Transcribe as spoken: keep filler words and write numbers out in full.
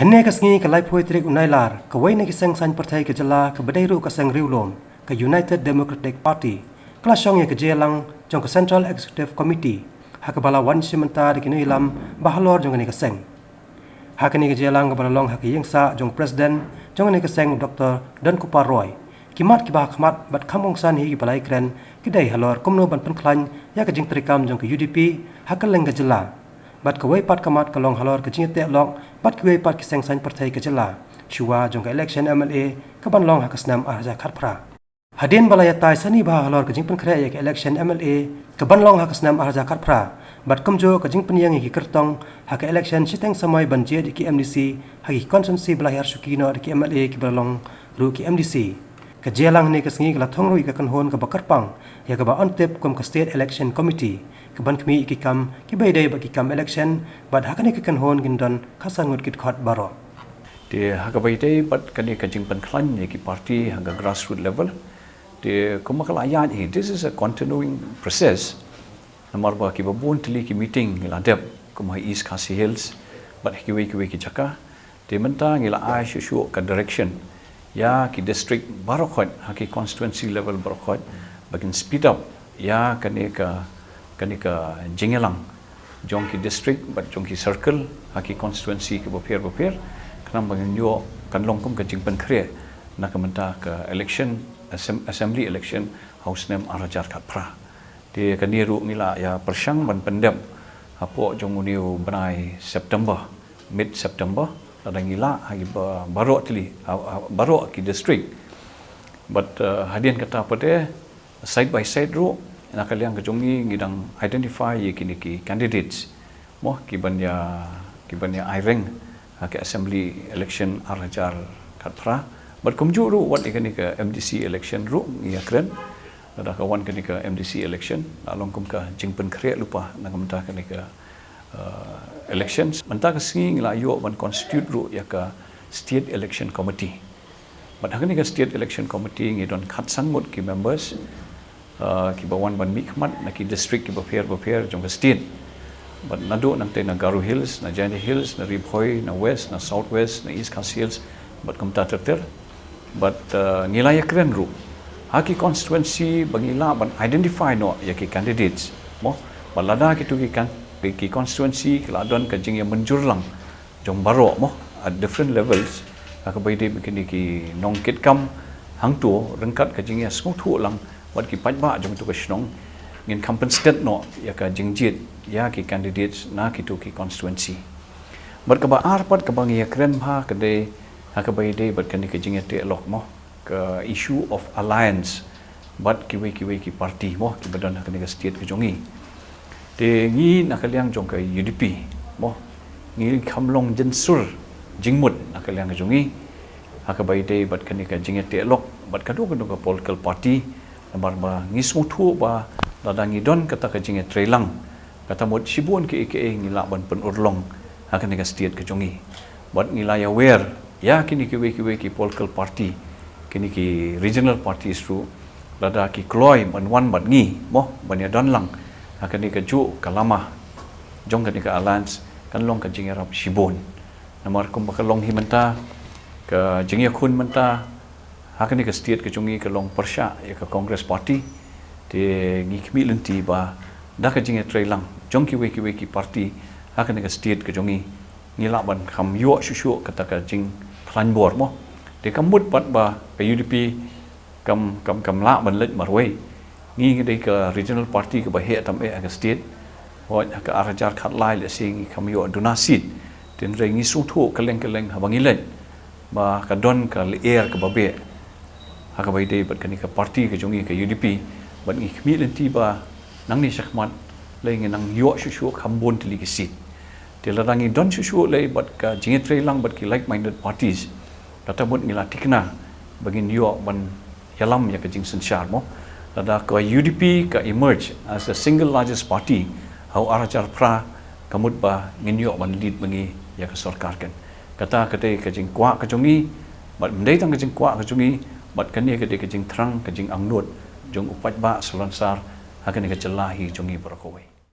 Hynne ka sngi ka laiphew tarik u Nailar, kawei na ki seng saiñ pyrthei ka jylla kaba dei ruh ka seng riewlum, ka United Democratic Party, ka la shong ïa ka jingïalang jong ka Central Executive Committee, ha kaba la wan shim bynta da ki nongïalam ba halor jong kane ka seng. Ha kane ka jingïalang kaba la long ha ka ïing sah jong President jong kane ka seng, Doctor Donkupar Roy, ki mat kiba ha khmat bad kham kongsan hi kiba la ïakren ki dei halor kumno ban pynkhlaiñ ïa ka jingtreikam jong ka U D P ha kylleng ka jylla. Bad kawei pat ka mat ka long halor ka jingïateh lok bad kiwei pat ki seng saiñ pyrthei ka jylla, shuwa jong ka election M L A kaban long ha ka snem ar hajar khatphra. Hadien ba la ïatai sani bha halor ka jingpynkhreh ïa ka election M L A kaban long ha ka snem ar hajar khatphra, bad kumjuh ka jingpynïeng ïa ki kyrtong ha ka election shiteng samoi ban jied ïa ki M D C ha ki constituency ba la hiar shuki noh da ki M L A kiba la long ruh ki M D C, ka jingïalang hynne ka sngi ka la thung ruh ïa ka kynhun kaba kyrpang ïa kaba yn tip kum ka State Election Committee, kaban khmih ïa ki kam kiba ïadei bad ki kam election, bad ha kane ka kynhun kin don khatsan ngut ki dkhot baroh. Te ha kaba ïadei bad kane ka jingpynkhlaiñ ïa ki party ha ka grassroots level, te kumba ka la ïaid hi, this is a continuing process. Namar ba kiba bun tylli ki meeting ngi la dep, kum ha East Khasi Hills bad ha kiwei kiwei ki jaka. Te mynta ngi la ai shuh shuh ka direction ïa ki district baroh khoit, ha ki constituency level baroh khoit, ba kin speed up ïa kane ka, kane ka jingïalang jong ki district bad jong ki circle ha ki constituency kiba pher ba pher, khnang ba ngin ïoh kan long kum ka jingpynkhreh na ka bynta ka election, assem-, assembly election ha u snem ar hajar khatphra. Te kane ruh ngi la ïa pyrshang ban pyndep hapoh jong une u bnai September, mid September, lada ngi lah ha ki ba-, baroh tylli, ha, ha, baroh ki district. Bad, eh, hadien kata pat, side by side ruh, na ka liang ka jong ngi ngi dang identify ïa kine ki candidates, mo, kiban ïa, kiban ïa aireng ha ka assembly election ar hajar khatphra. Bad kumjuh ruh wat ïa kane ka M D C election ruh ngi ïakren. Lada ka wan kane ka M D C election, la long kum ka jingpynkhreh lypa na ka bynta kane ka, uh, elections. Mynta ka sngi ngi la ïoh ban constitute ruh ïa ka State Election Committee. Bad ha kane ka State Election Committee ngi don khatsan ngut ki members, uh, kiba wan ban mihkhmat na ki district kiba pher ba pher jong ka state. Bad naduh nangtei na Garo Hills, na Jaintia Hills, na Ri Bhoi, na West, na South West, na East Khasi Hills, bad kumta ter ter. Bad, uh, ngi la ïakren ruh ha ki constituency ba ngi lah ban identify noh ïa ki candidates, mo. Bad lada kito ki kan-, ki, ki constituency ki la don ka jingïamynjur lang jong baroh, mo, at different levels, ha kaba ïadei bad kine ki nongkitkam hangto, ryngkat ka jingïasngewthuh lang bad ki paidbah jong to ka shnong, ngin kham pynstet noh ïa ka jingjied ïa ki candidates na kito ki constituency. Bad kaba ar pat kaba ngi ïakren bha ka dei ha kaba ïadei bad kane ka jingïateh lok, mo, ka issue of alliance bad kiwei kiwei ki party, mo, kiba don ha kane ka state ka jong ngi. Te ngi na ka liang jong ka U D P, mo, ngi kham long jynsur jingmut na ka liang ka jong ngi ha kaba ïadei bad kane ka jingïateh lok bad kano kano ka political party, namar ba ngi sngewthuh ba lada ngi don kata ka jingïatreilang, kata mut shibun kiei kiei ngi lah ban pynurlong ha kane ka state ka jong ngi. Bad ngi la ïawer ïa kine kiwei kiwei ki political party, kine ki regional parties ruh, lada ki kloi ban wan bad ngi, mo, ban ïadon lang ha kane kajuh ka lama jong kane ka alliance, kan long ka jingïarap shibun. Namar kumba ka long hi mynta, ka jingïakhun mynta ha kane ka state ka jong ngi ka long pyrshah ïa ka Congress Party. Te ngi khmih lynti ba da ka jingïatreilang jong kiwei kiwei ki party ha kane ka state ka jong ngi, ngi lah ban kham ïoh shuh shuh kata ka jingkhlaiñ bor, mo. Te kam mut pat ba ka U D P kam, kam, kam lah ban leit marwei. Ngi ngi dei ka regional party kaba heh tam eh ha ka state. Hooid, ha ka ar hajar khatlai lehse ngi kham ïoh duna seat. Hynrei ngi sngewthuh kylleng kylleng haba ngi leit ba ka don ka lyer kaba beh ha kaba ïadei bad kane ka party ka jong ngi ka U D P. Bad ngi khmih lynti ba nangne shakhmat lei ngin nang ïoh shuh shuh kham bun tylli ki seat. Te lada ngi don shuh shuh lei bad ka jingïatreilang bad ki like-minded parties, kata mut ngi la thikna ba ngin ïoh ban ïalam ïa ka jingsynshar, mo. Lada ka U D P ka emerge as the single largest party ha u ar hajar phra, ka mut ba ngin ïoh ban lead ma ngi ïa ka sorkar, kan. Kata ka dei ka jingkwah ka jong ngi, bad ym dei tang ka jingkwah ka jong ngi, bad kane ka dei ka jingthrang, ka jingangnud jong u paidbah salonsar ha kane ka jylla hi jong ngi baroh kawei.